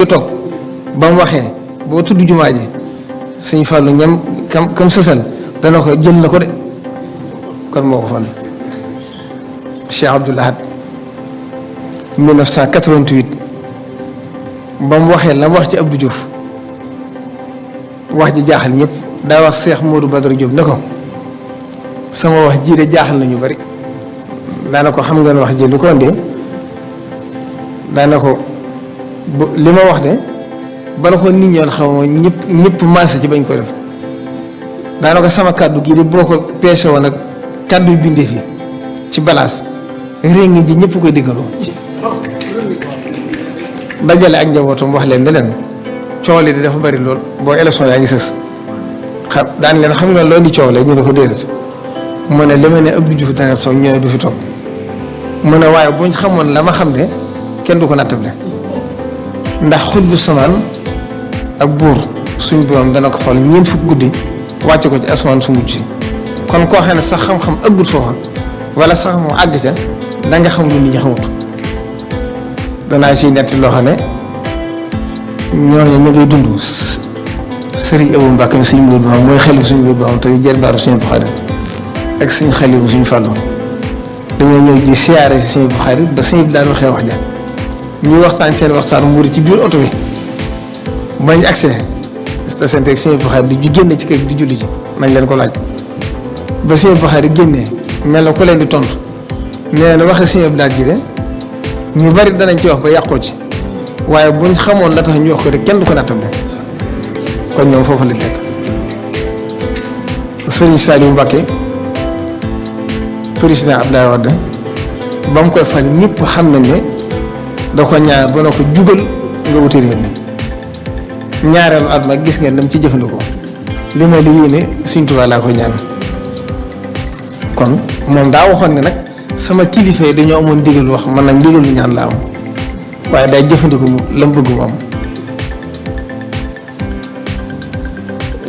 toog ba mu waxee boo tudd jumaa ji sëñ Fallou ñam kam sësal dana ko jël na ko de kon moo ko fal Cheikh Abdoul Ahad 1988 ba mu waxee la mu wax ci Abdou Diouf wax ji jaaxal ñëpp daa wax Cheikh Modou Badara Diop ne ko sama wax ji de jaaxal nañu bari daana ko xam ngeen wax ji lu ko andee daana ko li ma wax de bala ko nit ñoon xam ñëpp maase ci bañ ko def daana ko sama kàddu gii de boo ko peese woon ak kàddu yu bindee fi ci balaas réngi ji ñëpp koy diggandoo dajale ak njabootam wax leen ne leen coow li di dafa bari lool boo élection yaa ngi sës xam daan leen xam nga loolu di coow la ñu ne ko déedéet mu ne li ma ne Abdou Diouf dana toog ñoo ne du fi toog mu ne waaye buñ xamoon la ma xam ne kenn du ko nattable ndax xut bu samaan ak buur suñ borom dana ko xool ñeent fukk guddi wàcce ko ci asamaan su mujj si kon koo xam ne sax xam-xam ëggut foofa wala sax mu àgg ca da nga xam lu nit ñi xamut danaa siy netti loo xam ne ñooñu ñu ngay dund sëriñ Abou Mbacke mi suñu mbir bi xam mooy xel suñu mbir bi xam te jël baaru suñu Buxaari ak suñu xel yi suñu fàllu dañoo ñëw di siyaare si suñu Buxaari ba suñu daan waxee wax ja ñuy waxtaan seen waxtaan muuri ci biir oto bi bañ accès te seen teg suñu Buxaari di génne ci kër di julli ji nañ leen ko laaj ba suñu Buxaari génnee mel na ku leen di tontu nee na waxe suñu Abdou ji de ñu bari danañ ci wax ba yàqoo ci waaye buñ xamoon la tax ñu wax ko rek kenn du ko nattable kon ñoom foofu la nekk Serigne Saliou Mbacké président Abdoulaye Wade ba mu koy fal ñëpp xam nañ ne da ko ñaar ba na ko jugal nga wuti réew mi ñaareelu at ma gis ngeen dam ci jëfandikoo li ma li yéene Sëriñ Tuubaa laa ko ñaan kon moom daa waxoon ne nag sama kilifa yi dañoo amoon ndigal wax man nag ndigal lu ñaan laa am waaye day jëfandiku mu la mu bëgg mu am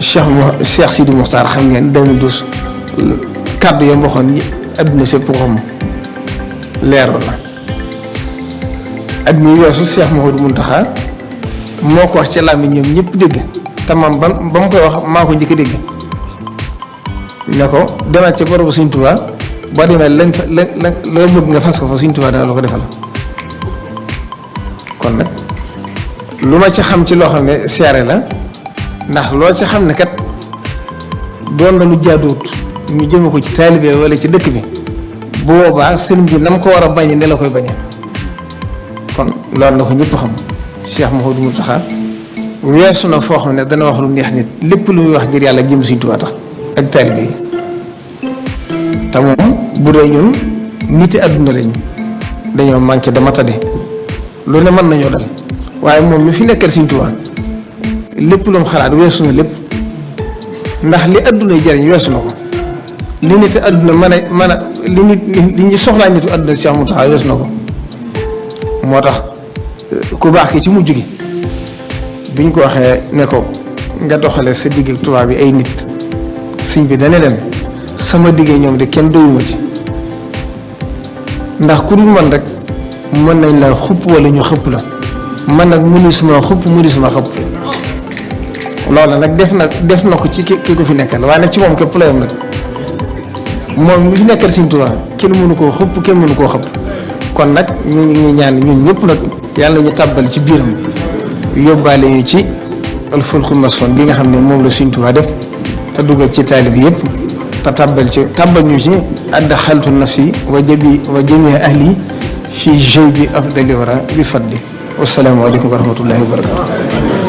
Cheikh Sidi Mokhtar xam ngeen 2012 kàddu yam waxoon yi adduna sépp ko xam leeroon na at mi weesu Cheikh Mouhamadou Mountakha moo ko wax ci làmmiñ ñoom ñëpp dégg te man ba mu koy wax maa ko njëkk a dégg ne ko demal ci borobu Sëriñ Tuubaa boo demee lañ fa la loo bëgg nga fas ko fa Sëriñ Tuubaa dana la ko defal kon nag lu ma ci xam ci loo xam ne seere la ndax loo ci xam ne kat doon na lu jaaduwut ñu jëme ko ci taalibe wala ci dëkk bi bu boobaa sëriñ bi na mu ko war a bañe ne la koy bañe kon loolu na ko ñëpp xam Cheikh Mouhamadou Mountakha weesu na foo xam ne dana wax lu neex nit lépp lu muy wax ngir yàlla jëm Sëriñ Tuubaa tax ak taalibe yi te moom bu dee ñun niti àdduna lañ dañoo manqué de matadi lu ne mën nañoo dal waaye moom mi fi nekkal Sëriñ Tuubaa lépp lu mu xalaat weesu na lépp ndax li àdduna jariñ weesu na ko li nit àdduna mën a li nit li ñu soxlaa nitu àdduna Cheikh Mountakha weesu na ko moo tax ku baax ki ci mujj gi biñ ko waxee ne ko nga doxale sa digg ak tubaab bi ay nit sëñ bi dana leen sama diggee ñoom de kenn doyuma ci ndax ku dul man rek mën nañ la xupp wala ñu xëpp la man nag mënu suma xupp mënu suma xëpp loolu nag def na ko ci ki ko fi nekkal waaye nag ci moom képp la yam nag moom mi fi nekkal Sëriñ Tuubaa kenn mënu koo xupp kenn mënu koo xëpp kon nag ñu ngi ñaan ñun ñëpp nag yàlla ñu tàbbal ci biiram yóbbaale ñu ci alfulkul masoon bi nga xam ne moom la Sëriñ Tuubaa def te dugal ci taalib yëpp te tàbbal ñu ci adxaltu nafsi wa jamii ahli fi jaybi afdali wara bi fadli wassalaamu aleykum wa rahmatullahi wa barakatu